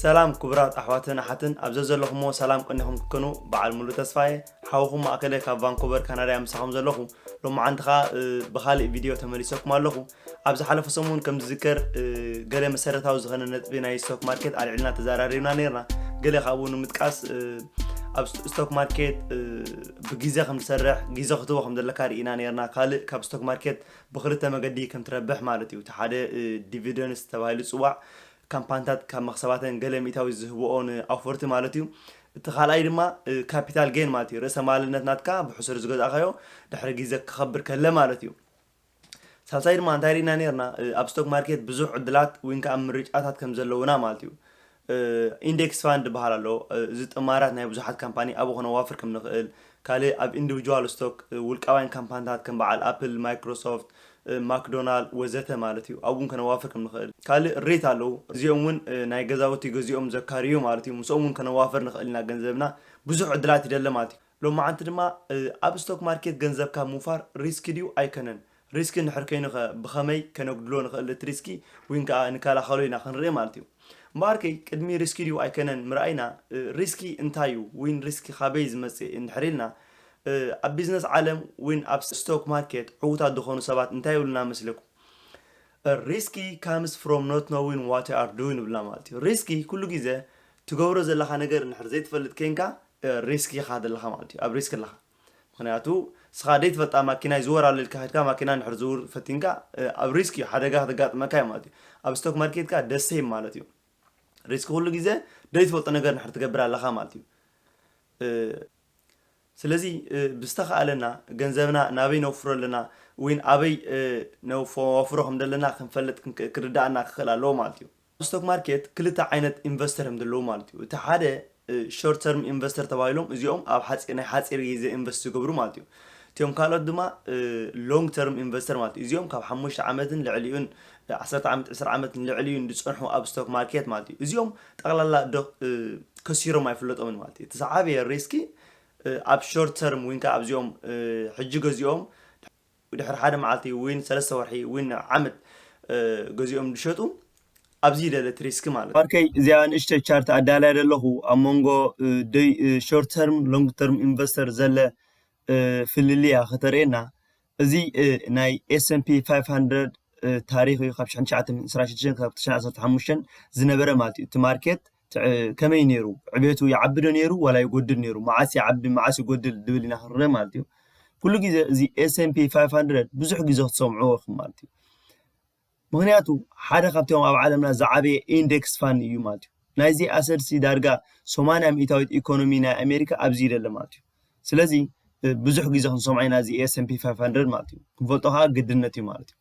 ሰላም ክቡራት ኣሕዋትን ኣሓትን፣ ኣብ ዘዘለኹምዎ ሰላም ቀኒኹም ክትኮኑ በዓል ሙሉ ተስፋ እየ። ሓውኹም ማእከለ ካብ ቫንኮቨር ካናዳ እየ ምሳኹም ዘለኹ። ሎማዓንቲ ኸኣ፣ እ፣ ብኻልእ ቪድዮ ተመሊሰኩም ኣለኹ። ኣብ ዝሓለፈ ሰሙን ከም ዝዝከር፣ እ፣ ገለ መሰረታዊ ዝኾነ ነጥቢ ናይ ስቶክ ማርኬት ኣልዒልና ተዘራሪብና ነይርና። ገለ ካብኡ ንምጥቃስ፣ እ፣ ኣብ ስቶ-፣ ስቶክ ማርኬት፣ እ፣ ብግዜ ከም ዝሰርሕ፣ ግዜ ክትቦ ከም ዘለካ ርኢና ነይርና። ካልእ ካብ ስቶክ ማርኬት ብኽልተ መገዲ ከም ትረብሕ ማለት እዩ። እቲ ሓደ፣ እ፣ ዲቪደንስ ተባሂሉ ዝጽዋዕ፣ ካምፓኒታት ካብ መኽሰባተን ገለ ሚእታዊ ዝህብኦ ንኣውፈርቲ ማለት እዩ። እቲ ካልኣይ ድማ፣ እ፣ ካፒታል ጌን ማለት እዩ። ርእሰ ማልነት ናትካ ብሕሱር ዝገዛእካዮ ድሕሪ ግዜ ክኸብር ከለ ማለት እዩ። ሳልሳይ ድማ እንታይ ርኢና ነይርና? እ፣ ኣብ ስቶክ ማርኬት ብዙሕ ዕድላት ወይ ከዓ ምርጫታት ከም ዘለውና ማለት እዩ። እ፣ ኢንዴክስ ፋንድ ዝበሃል ኣሎ። እ፣ እዚ ጥማራት ናይ ብዙሓት ካምፓኒ ኣብኡ ከነዋፍር ከም ንኽእል፣ ካልእ ኣብ ኢንዲቪጁዋል ስቶክ፣ እ፣ ውልቃውያን ካምፓኒታት ከም በዓል ኣፕል፣ ማይክሮሶፍት፣ እ፣ ማክዶናልድ ወዘተ ማለት እዩ። ኣብኡ እውን ከነዋፍር ከም ንኽእል። ካልእ ሬት ኣለዉ። እዚኦም እውን፣ እ፣ ናይ ገዛውቲ ገዚኦም ዘካርዩ ማለት እዩ። ምስኦም እውን ከነዋፍር ንኽእል ኢና ገንዘብና። ብዙሕ ዕድላት ይደለ ማለት እዩ። ሎማዓንቲ ድማ፣ እ፣ ኣብ ስቶክ ማርኬት ገንዘብካ ምውፋር ሪስኪ ድዩ ኣይከነን? ሪስኪ እንድሕር ኮይኑኸ ብኸመይ ከነጉድሎ ንኽእል እቲ ሪስኪ? ወይ ከዓ ንከላኸሎ ኢና ክንርኢ ማለት እዩ። እምበኣርከይ ቅድሚ ሪስኪ ድዩ ኣይከነን ምርኣይና፣ እ፣ ሪስኪ እንታይ እዩ? ወይን ሪስኪ ካበይ ዝመጽእ እንድሕር ኢልና፣ እ፣ ኣብ ቢዝነስ ዓለም ወይን ኣብ ስቶክ ማርኬት ዕዉታት ዝኾኑ ሰባት እንታይ ይብሉና መስለኩም? ሪስኪ comes from not knowing what you are doing ይብሉና ማለት እዩ። ሪስኪ ኩሉ ግዜ ትገብሮ ዘለኻ ነገር እንድሕር ዘይትፈልጥ ኮይንካ፣ እ፣ ሪስኪ ኢኻ ዘለኻ ማለት እዩ። ኣብ ሪስክ ኣለኻ። ምኽንያቱ ንስኻ ዘይትፈልጣ ማኪና ይዝወር ኣሎ ኢልካ ከድካ ማኪና እንድሕር ዝውር ፈቲንካ፣ እ፣ ኣብ ሪስክ እዩ፣ ሓደጋ ከተጋጥመካ እዩ ማለት እዩ። ኣብ ስቶክ ማርኬት ከኣ ደሴም ማለት እዩ። ሪስክ ኩሉ ግዜ ዘይትፈልጦ ነገር እንድሕር ትገብር ኣለኻ ማለት እዩ። እ፣ ስለዚ፣ እ፣ ብዝተኻእለና ገንዘብና ናበይ ነውፍሮ ኣለና ወይን ኣበይ፣ እ፣ ነውፎ-፣ ነወፍሮ ከም ዘለና ክንፈልጥ ክንክ-፣ ክርዳእና ክኽእል ኣለዎ ማለት እዩ። ኣብ ስቶክ ማርኬት ክልተ ዓይነት ኢንቨስተር እዮም ዘለዉ ማለት እዩ። እቲ ሓደ፣ እ፣ ሾርት ተርም ኢንቨስተር ተባሂሎም፣ እዚኦም ኣብ ሓፂ-፣ ናይ ሓፂር ግዜ ኢንቨስት ዝገብሩ ማለት እዩ። እቲኦም ካልኦት ድማ፣ እ፣ ሎንግ ተርም ኢንቨስተር ማለት እዩ። እዚኦም ካብ ሓሙሽተ ዓመትን ልዕሊኡን፣ እ፣ ዓሰርተ ዓመት፣ ዕስራ ዓመትን ልዕሊኡን ዝፀንሑ ኣብ ስቶክ ማርኬት ማለት እዩ። እዚኦም ጠቕላላ ዶ-፣ እ፣ ከሲሮም ኣይፍለጦምን ማለት እዩ። እቲ ዝዓበየ ሪስኪ፣ እ፣ ኣብ ሾርት ተርም ወይን ከዓ ኣብዚኦም፣ እ፣ ሕጂ ገዚኦም ድሕሪ ሓደ መዓልቲ ወይን ሰለስተ ወርሒ ወይን ዓመት፣ እ፣ ገዚኦም ዝሸጡ ኣብዚ ይደለ እቲ ሪስኪ ማለት እዩ። ማርከይ፣ እዚኣ ንእሽተይ ቻርት ኣዳልያ ዘለኹ ኣብ መንጎ፣ እ፣ ደይ-፣ እ፣ ሾርት ተርም ሎንግ ተርም ኢንቨስተር ዘለ፣ እ፣ ፍልልያ ከተርእየና። እዚ፣ እ፣ ናይ ኤስ ኤን ፒ ፋይቭ ሃንድረድ፣ እ፣ ታሪኽ እዩ። ካብ ሽሕን ትሽዓተ ሚእትን ዕስራን ሽዱሽተን ክሳብ ክልተ ሽሕን ዓሰርተ ሓሙሽተን ዝነበረ ማለት እዩ። እቲ ማርኬት ትዕ-፣ ከመይ ነይሩ? ዕቤቱ ይዓቢ ዶ ነይሩ ዋላ ይጎድል ነይሩ? መዓስ ይዓቢ፣ መዓስ ይጎድል ዝብል ኢና ክንርኢ ማለት እዩ። ኩሉ ግዜ እዚ ኤስ ኤን ፒ ፋይቭ ሃንድረድ ብዙሕ ግዜ ክትሰምዕዎ ኢኹም ማለት እዩ። ምኽንያቱ ሓደ ካብቶም ኣብ ዓለምና ዝዓበየ ኢንዴክስ ፋንድ እዩ ማለት እዩ። ናይዚ ኣሰድሲ ዳርጋ ሰማንያ ሚእታዊት ኢኮኖሚ ናይ ኣሜሪካ ኣብዚ ይደለ ማለት እዩ። ስለዚ፣ እ፣ ብዙሕ ግዜ ክንሰምዖ ኢና እዚ ኤስ ኤን ፒ ፋይቭ ሃንድረድ ማለት እዩ። ክንፈልጦ ከዓ ግድነት እዩ ማለት እዩ።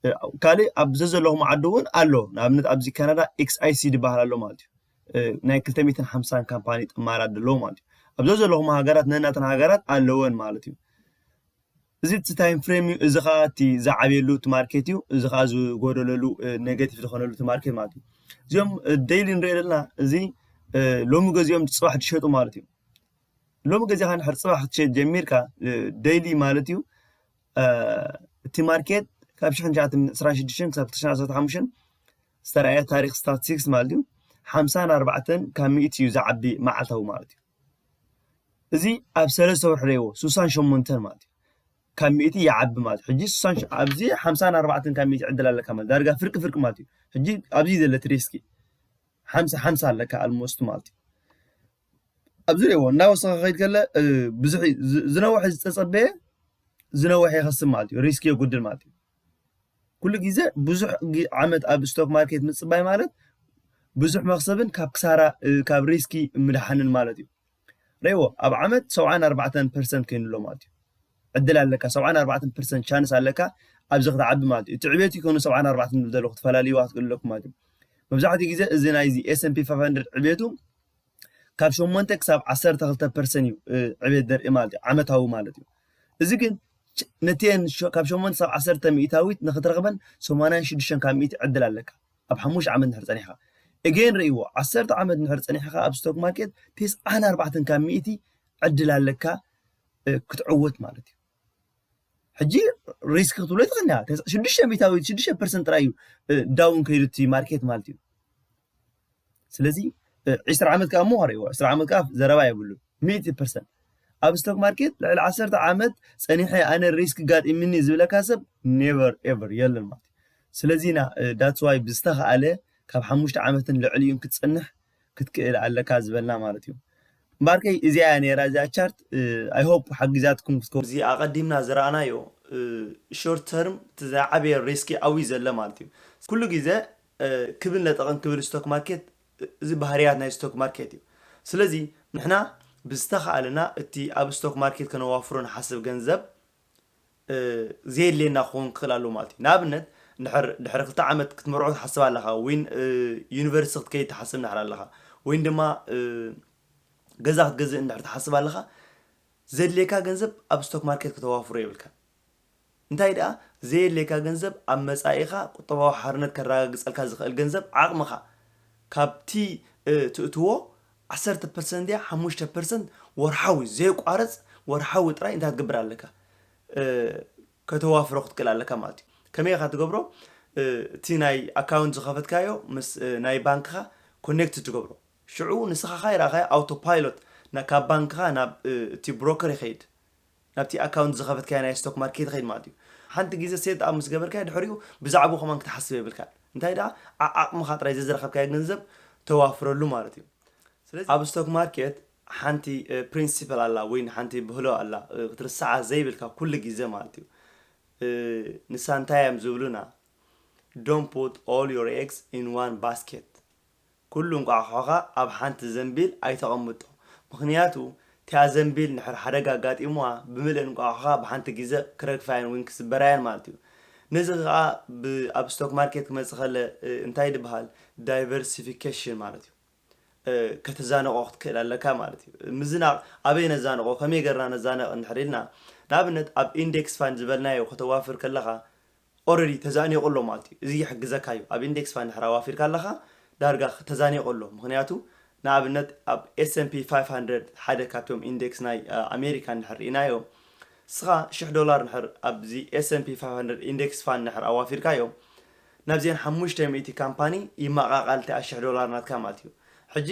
እ፣ ካልእ ኣብ ዘዘለኹም ዓዲ እውን ኣሎ። ንኣብነት ኣብዚ ካናዳ ኤክስ ኣይ ሲ ዝበሃል ኣሎ ማለት እዩ። እ፣ ናይ ክልተ ሚእትን ሓምሳን ካምፓኒ ጥማራት ዘለዎ ማለት እዩ። ኣብ ዘዘለኹም ሃገራት ነናተን ሃገራት ኣለወን ማለት እዩ። እዚ እቲ ታይም ፍሬም እዩ። እዚ ኸዓ እቲ ዝዓብየሉ እቲ ማርኬት እዩ። እዚ ኸዓ ዝጎደለሉ፣ እ፣ ኔጌቲቭ ዝኾነሉ እቲ ማርኬት ማለት እዩ። እዚኦም፣ እ፣ ዴይሊ ንሪኦ ዘለና እዚ፣ እ፣ ሎሚ ገዚኦም ጽባሕ ዝሸጡ ማለት እዩ። ሎሚ ገዚኻ እንድሕር ጽባሕ ክትሸጥ ጀሚርካ፣ እ፣ ዴይሊ ማለት እዩ፣ እ፣ እቲ ማርኬት ካብ ሽሕን ትሽዓተ ሚእትን ዕስራን ሽዱሽተን ክሳብ ክልተ ሽሕን ዓሰርተ ሓሙሽተን ዝተረኣየ ታሪኽ ስታትስቲክስ ማለት እዩ፣ ሓምሳን ኣርባዕተን ካብ ሚእቲ እዩ ዝዓቢ መዓልታዊ ማለት እዩ። እዚ ኣብ ሰለስተ ወርሒ ርእይዎ፣ ስሳን ሸሞንተን ማለት እዩ። ካብ ሚእቲ ይዓቢ ማለት እዩ። ሕጂ ስሳን ሸ-፣ ኣብዚ ሓምሳን ኣርባዕተን ካብ ሚእቲ ዕድል ኣለካ ማለት፣ ዳርጋ ፍርቂ ፍርቂ ማለት እዩ። ሕጂ ኣብዚ ዘለ እቲ ሪስኪ ሓምሳ ሓምሳ ኣለካ ኣልሞስት ማለት እዩ። ኣብዚ ርእይዎ፣ እናወሰኸ ከይድ ከለ፣ እ፣ ብዙሕ እዩ። ዝ-፣ ዝነውሐ ዝተጸበየ፣ ዝነውሐ ይኸስብ ማለት እዩ። ሪስኪ የጉድል ማለት እዩ። ኩሉ ግዜ ብዙሕ ግ-፣ ዓመት ኣብ ስቶክ ማርኬት ምጽባይ ማለት ብዙሕ መኽሰብን ካብ ክሳራ፣ እ፣ ካብ ሪስኪ ምድሓንን ማለት እዩ። ርእይዎ፣ ኣብ ዓመት ሰብዓን ኣርባዕተን ፐርሰንት ኮይኑ ኣሎ ማለት እዩ። ዕድል ኣለካ፣ ሰብዓን ኣርባዕተን ፐርሰንት ቻንስ ኣለካ ኣብዚ ክትዓቢ ማለት እዩ። እቲ ዕቤት ይኮኑ ሰብዓን ኣርባዕተን ዝብል ዘለኹ፣ ተፈላለይዋ ክትክእል ኣለኩም ማለት እዩ። መብዛሕትኡ ግዜ እዚ ናይዚ ኤስ ኤን ፒ ፋይቭ ሃንድረድ ዕቤቱ ካብ ሸሞንተ ክሳብ ዓሰርተ ክልተ ፐርሰንት እዩ፣ እ፣ ዕቤት ዘርኢ ማለት እዩ፣ ዓመታዊ ማለት እዩ። እዚ ግን ች-፣ ነተን ሸ-፣ ካብ ሸሞንተ ክሳብ ዓሰርተ ሚእታዊት ንክትረኽበን ሰማንያን ሽዱሽተን ካብ ሚእቲ ዕድል ኣለካ። ኣብ ሓሙሽተ ዓመት እንድሕር ጸኒሕካ። ኤጌን ርእይዎ፣ ዓሰርተ ዓመት እንድሕር ጸኒሕካ ኣብ ስቶክ ማርኬት፣ ተስዓን ኣርባዕተን ካብ ሚእቲ ዕድል ኣለካ፣ እ፣ ክትዕወት ማለት እዩ። ሕጂ ሪስክ ክትብሎ ትኽእል ኢኻ። ተስ-፣ ሽዱሽተ ሚእታዊት፣ ሽዱሽተ ፐርሰንት ጥራይ እዩ፣ እ፣ ዳውን ከይዱ እቲ ማርኬት ማለት እዩ። ስለዚ ዒስራ ዓመት ከዓ እሞ ኸርእይዎ ዒስራ ዓመት ከዓ ዘረባ የብሉ ሚእቲ ፐርሰንት። ኣብ ስቶክ ማርኬት ልዕሊ ዓሰርተ ዓመት ፀኒሐ ኣነ ሪስክ ጋጢምኒ ዝብለካ ሰብ ኔቨር ኤቨር የለን ማለት እዩ። ስለዚ ኢና that's why ብዝተኸኣለ ካብ ሓሙሽተ ዓመትን ልዕሊኡን ክትፀንሕ ክትክእል ኣለካ ዝበልና ማለት እዩ። እምበኣርከይ እዚኣ እያ ነይራ እዚኣ ቻርት። I hope ሓጊዛትኩም ክትከውን። እዚ ኣቐዲምና ዝረኣናዮ ሾርት ተርም እቲ ዝዓበየ ሪስክ ኣብዩ ዘሎ ማለት እዩ። ኩሉ ግዜ ክብን ለጠቕን ክብል ስቶክ ማርኬት እዚ ባህርያት ናይ ስቶክ ማርኬት እዩ። ስለዚ ንሕና ብዝተኸኣለና እቲ ኣብ ስቶክ ማርኬት ከነዋፍሮ ንሓስብ ገንዘብ ዘየድልየና ክኸውን ክኽእል ኣለዎ ማለት እዩ። ንኣብነት ድሕሪ ክልተ ዓመት ክትምርዖ ትሓስብ ኣለኻ፣ ወይ ዩኒቨርሲቲ ክትከይድ ትሓስብ እንድሕር ኣለኻ፣ ወይ ድማ ገዛ ክትገዝእ እንድሕር ትሓስብ ኣለኻ፣ ዘድልየካ ገንዘብ ኣብ ስቶክ ማርኬት ከተዋፍሮ የብልካ። እንታይ ደኣ ዘየድልየካ ገንዘብ ኣብ መጻኢኻ ቁጠባዊ ሓርነት ከረጋግጸልካ ዝኽእል ገንዘብ ዓቕምኻ ካብቲ ትእትዎ ዓሰርተ ፐርሰንት ድያ ሓሙሽተ ፐርሰንት ወርሓዊ ዘየቋርጽ ወርሓዊ ጥራይ እንታይ ክትገብር ኣለካ? ከተዋፍሮ ክትክእል ኣለካ ማለት እዩ። ከመይ ኢኻ ትገብሮ? እቲ ናይ ኣካውንት ዝኸፈትካዮ ምስ ናይ ባንክኻ ኮኔክት ትገብሮ። ሽዑ ንስኻ ኻይረኣኻዮ ኣውቶ ፓይሎት ካብ ባንክኻ ናብ እቲ ብሮከር ይኸይድ። ናብቲ ኣካውንት ዝኸፈትካዮ ናይ ስቶክ ማርኬት ይኸይድ ማለት እዩ። ሓንቲ ግዜ ሴት ኣፕ ምስ ገበርካዮ ድሕሪኡ ብዛዕባኡ ከማን ክትሓስብ የብልካን። እንታይ ደኣ ዓዓቕምኻ ጥራይ ዘዝረኸብካዮ ገንዘብ ተዋፍረሉ ማለት እዩ። ስለዚ ኣብ ስቶክ ማርኬት ሓንቲ ፕሪንሲፕል ኣላ ወይ ሓንቲ ብህሎ ኣላ ክትርስዓ ዘይብልካ ኩሉ ግዜ ማለት እዩ። ንሳ እንታይ እዮም ዝብሉና? Don't put all your eggs in one basket። ኩሉ እንቋቑሖኻ ኣብ ሓንቲ ዘንቢል ኣይተቐምጦ። ምኽንያቱ እቲኣ ዘንቢል ንሕር ሓደጋ ኣጋጢምዋ ብምልእን እንቋቑሖኻ ብሓንቲ ግዜ ክረግፋየን እውን ክስበራየን ማለት እዩ። ነዚ ከዓ ኣብ ስቶክ ማርኬት ክመፅእ ከለ እንታይ ድበሃል? ዳይቨርሲፊኬሽን ማለት እዩ። ከተዛንቆ ክትክእል ኣለካ ማለት እዩ። ምዝናቕ ኣበይ ነዛንቆ፣ ከመይ ገርና ነዛንቕ እንድሕር ኢልና፣ ንኣብነት ኣብ ኢንዴክስ ፋንድ ዝበልናዮ ከተዋፍር ከለኻ ኦረዲ ተዛኒቑ ኣሎ ማለት እዩ። እዚ ይሕግዘካ እዩ። ኣብ ኢንዴክስ ፋንድ ድሕር ኣዋፊርካ ኣለኻ ዳርጋ ተዛኒቑ ኣሎ። ምኽንያቱ ንኣብነት ኣብ S&P five hundred ሓደ ካብቶም ኢንዴክስ ናይ ኣሜሪካ እንድሕር ርኢናዮ፣ እስኻ ሽሕ ዶላር እንድሕር ኣብዚ S&P five hundred ኢንዴክስ ፋንድ እንድሕር ኣዋፊርካዮ ናብዚአን ሓሙሽተ ሚእቲ ካምፓኒ ይመቓቓል እቲ ሽሕ ዶላር ናትካ ማለት እዩ። ሕጂ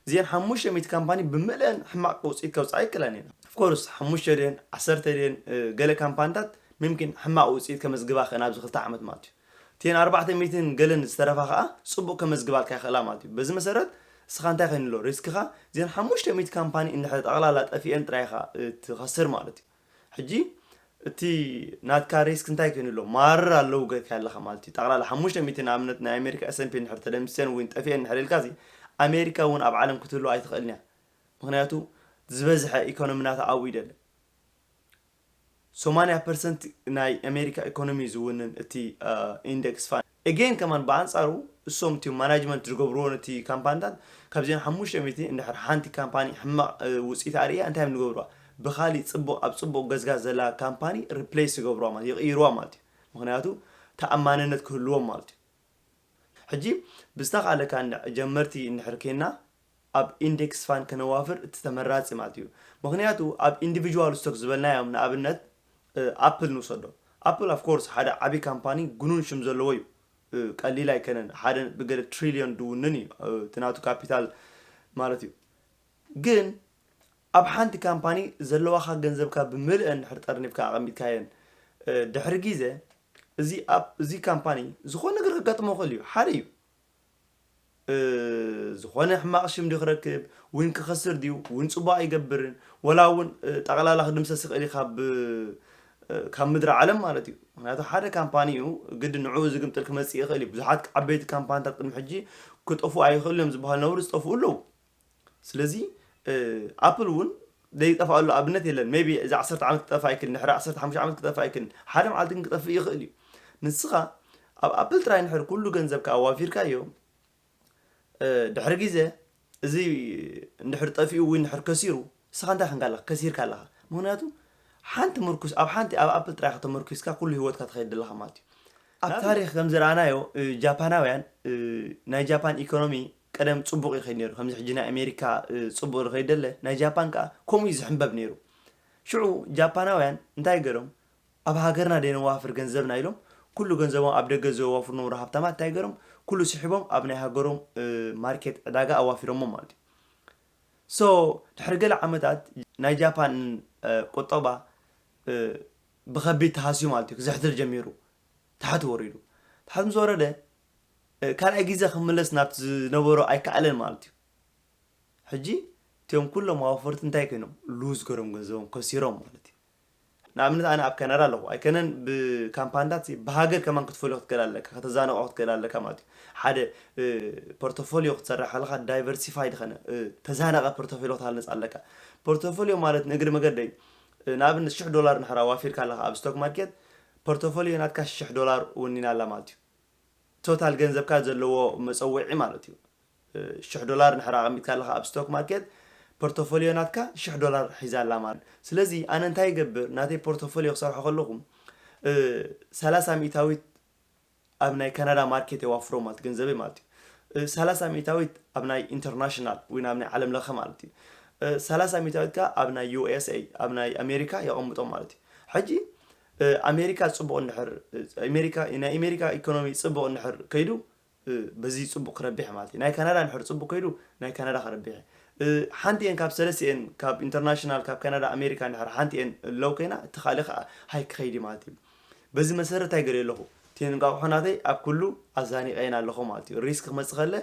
እዚአን ሓሙሽተ ሚእቲ ካምፓኒ ብምልአን ሕማቕ ውፅኢት ከውፅኣ ይክእለን እየን። ኦፍኮርስ ሓሙሽተ ድየን ዓሰርተ ድየን ገለ ካምፓኒታት ምምኪን ሕማቕ ውፅኢት ከመዝግባ ክእን ኣብዚ ክልተ ዓመት ማለት እዩ። እቲአን ኣርባዕተ ሚእትን ገለን ዝተረፋ ከዓ ፅቡቕ ከመዝግባልካ ይኽእላ ማለት እዩ። በዚ መሰረት እስኻ እንታይ ኮይኑ ኣሎ ሪስክኻ እዚአን ሓሙሽተ ሚእቲ ካምፓኒ እንድሕር ጠቕላላ ጠፊአን ጥራይ ኢኻ ትኸስር ማለት እዩ። ሕጂ እቲ ናትካ ሪስክ እንታይ ኮይኑ ኣሎ ማር ኣለዉ ገርካ ኣለኻ ማለት እዩ። ጠቕላላ ሓሙሽተ ሚእቲ ንኣብነት ናይ ኣሜሪካ S&P እንድሕር ተደምሲሰን ወይ ጠፊአን እንድሕር ኢልካ ኣሜሪካ እውን ኣብ ዓለም ክትህሉ ኣይትኽእልን እያ። ምክንያቱ ዝበዝሐ ኢኮኖሚ ናታ ኣብኡ ይደለ ሰማንያ ፐርሰንት ናይ ኣሜሪካ ኢኮኖሚ ዝውንን እቲ ኢንደክስ ፋንድ። ኤጌን ከማን ብኣንፃሩ እሶም እቲ ማናጅመንት ዝገብርዎ ነቲ ካምፓኒታት ካብዚን ሓሙሽተ ሚእቲ እንድሕር ሓንቲ ካምፓኒ ሕማቕ ውፅኢት ኣርእያ እንታይ እዮም ዝገብርዋ? ብካሊእ ፅቡቕ ኣብ ፅቡቕ ገዝጋ ዘላ ካምፓኒ ሪፕሌስ ይገብርዋ ማለት ይቕይርዋ ማለት እዩ። ምክንያቱ ተኣማንነት ክህልዎም ማለት እዩ። ሕጂ ብዝተኻለካ ጀመርቲ እንድሕር ኬና ኣብ ኢንዴክስ ፋንድ ከነዋፍር እቲ ተመራፂ ማለት እዩ። ምክንያቱ ኣብ ኢንዲቪጁዋል ስቶክ ዝበልናዮም ንኣብነት ኣፕል ንውሰዶ። ኣፕል ኦፍኮርስ ሓደ ዓብዪ ካምፓኒ ግኑን ሽም ዘለዎ እዩ። ቀሊል ኣይከነን ሓደ ብገለ ትሪልዮን ድውንን እዩ እቲ ናቱ ካፒታል ማለት እዩ። ግን ኣብ ሓንቲ ካምፓኒ ዘለዋካ ገንዘብካ ብምልእን ድሕር ጠርኒፍካ ኣቐሚጥካየን ድሕሪ ግዜ እዚ ኣብ እዚ ካምፓኒ ዝኾነ ነገር ከጋጥሞ ይኽእል እዩ። ሓደ እዩ ዝኾነ ሕማቕ ሽም ድዩ ክረክብ እውን ክኸስር ድዩ እውን ፅቡቅ ኣይገብርን ወላ እውን ጠቕላላ ክድምሰስ ይኽእል እዩ ካብ ካብ ምድሪ ዓለም ማለት እዩ። ምክንያቱ ሓደ ካምፓኒ እዩ ግዲ ንዕኡ ዝግምጥል ክመፅእ ይኽእል እዩ። ብዙሓት ዓበይቲ ካምፓኒታት ቅድሚ ሕጂ ክጠፍኡ ኣይኽእሉ እዮም ዝበሃሉ ነበሩ ዝጠፍኡ ኣለዉ። ስለዚ ኣፕል እውን ዘይጠፍኣሉ ኣብነት የለን። ሜቢ እዚ ዓሰርተ ዓመት ክጠፍእ ኣይክእል ንሕሪ ዓሰርተ ሓሙሽተ ዓመት ክጠፍእ ኣይክእል ሓደ መዓልቲ ግን ክጠፍእ ይኽእል እዩ። ንስኻ ኣብ ኣፕል ጥራይ ንሕር ኩሉ ገንዘብካ ኣዋፊርካዮ ድሕሪ ግዜ እዚ እንድሕር ጠፊኡ ወይ እንድሕር ከሲሩ ንስኻ እንታይ ክንካ ኣለካ ከሲርካ ኣለካ። ምክንያቱ ሓንቲ ምርኩስ ኣብ ሓንቲ ኣብ ኣፕል ጥራይ ከተመርኩስካ ኩሉ ህይወትካ ትኸይድ ኣለካ ማለት እዩ። ኣብ ታሪክ ከም ዝረኣናዮ ጃፓናውያን ናይ ጃፓን ኢኮኖሚ ቀደም ፅቡቅ ይኸይድ ነይሩ ከምዚ ሕጂ ናይ ኣሜሪካ ፅቡቅ ዝኸይድ ደለ ናይ ጃፓን ከዓ ከምኡ እዩ ዝሕንበብ ነይሩ። ሽዑ ጃፓናውያን እንታይ ገሮም ኣብ ሃገርና ደይነዋፍር ገንዘብና ኢሎም ኩሉ ገንዘቦም ኣብ ደገ ዘዋፍሩ ነብሩ ሃብታማት እንታይ ገሮም ኩሉ ስሒቦም ኣብ ናይ ሃገሮም ማርኬት ዕዳጋ ኣዋፊሮሞ ማለት እዩ። ሶ ድሕሪ ገለ ዓመታት ናይ ጃፓን ቁጠባ ብኸቢድ ተሃስዩ ማለት እዩ። ክዝሕትር ጀሚሩ፣ ታሕቲ ወሪዱ። ታሕቲ ምስ ወረደ ካልኣይ ግዜ ክምለስ ናብቲ ዝነበሮ ኣይከኣለን ማለት እዩ። ሕጂ እቲኦም ኩሎም ኣዋፈርቲ እንታይ ኮይኖም? ሉዝ ገሮም፣ ገንዘቦም ከሲሮም ማለት እዩ። ንኣብነት ኣነ ኣብ ካናዳ ኣለኹ ኣይከነን፣ ብካምፓንታት ብሃገር ከማን ክትፈልዮ ክትክእል ኣለካ፣ ከተዛነቆ ክትክእል ኣለካ ማለት እዩ። ሓደ ፖርቶፎሊዮ ክትሰርሕ ከለካ ዳይቨርሲፋይድ ኸነ ተዛነቀ ፖርቶፎሊዮ ክትሃንፅ ኣለካ። ፖርቶፎሊዮ ማለት ንእግሪ መገደይ ንኣብነት ሽሕ ዶላር ንሕራ ዋፊርካ ኣለካ ኣብ ስቶክ ማርኬት፣ ፖርቶፎሊዮ ናትካ ሽሕ ዶላር ወኒና ኣላ ማለት እዩ። ቶታል ገንዘብካ ዘለዎ መፀውዒ ማለት እዩ። ሽሕ ዶላር ንሕራ ኣቐሚጥካ ኣለካ ኣብ ስቶክ ማርኬት፣ ፖርቶፎሊዮ ናትካ ሽሕ ዶላር ሒዛ ኣላ ማለት። ስለዚ ኣነ እንታይ ይገብር? ናተይ ፖርቶፎሊዮ ክሰርሖ ከለኹ ሰላሳ ሚእታዊት ኣብ ናይ ካናዳ ማርኬት የዋፍሮ ማለት ገንዘበይ ማለት እዩ። ሰላሳ ሚእታዊት ኣብ ናይ ኢንተርናሽናል ወይ ናብ ናይ ዓለም ለኸ ማለት እዩ። ሰላሳ ሚእታዊት ከ ኣብ ናይ ዩ ኤስ ኤ፣ ኣብ ናይ ኣሜሪካ የቐምጦ ማለት እዩ። ሕጂ ኣሜሪካ ፅቡቕ እንድሕር ኣሜሪካ ናይ ኣሜሪካ ኢኮኖሚ ፅቡቕ እንድሕር ከይዱ በዚ ፅቡቕ ክረብሕ ማለት እዩ። ናይ ካናዳ እንድሕር ፅቡቕ ከይዱ ናይ ካናዳ ክረብሕ። ሓንቲኤን ካብ ሰለስቲኤን ካብ ኢንተርናሽናል ካብ ካናዳ ኣሜሪካ እንድሕር ሓንቲኤን ለው ኮይና እቲ ካልእ ከዓ ሃይ ክኸይድ ማለት እዩ። በዚ መሰረት እንታይ ገለ ኣለኹ? እቲ እንቃቑሖ ናተይ ኣብ ኩሉ ኣዛኒቀየን ኣለኹ ማለት እዩ። ሪስክ ክመፅእ ከለ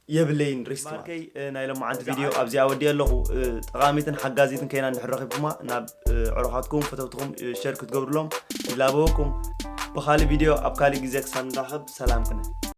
የብለይን ሪስክ ማለት እዩ። ናይ ሎማዓንቲ ቪድዮ ኣብዚኣ ወዲእ ኣለኹ። ጠቓሚትን ሓጋዚትን ከይና እንድሕር ረኺብኩማ ናብ ዕሩኻትኩም ፈተውትኹም ሸር ክትገብሩሎም ይላበወኩም። ብካሊእ ቪድዮ ኣብ ካሊእ ግዜ ክሳብ ንራኸብ ሰላም ክነ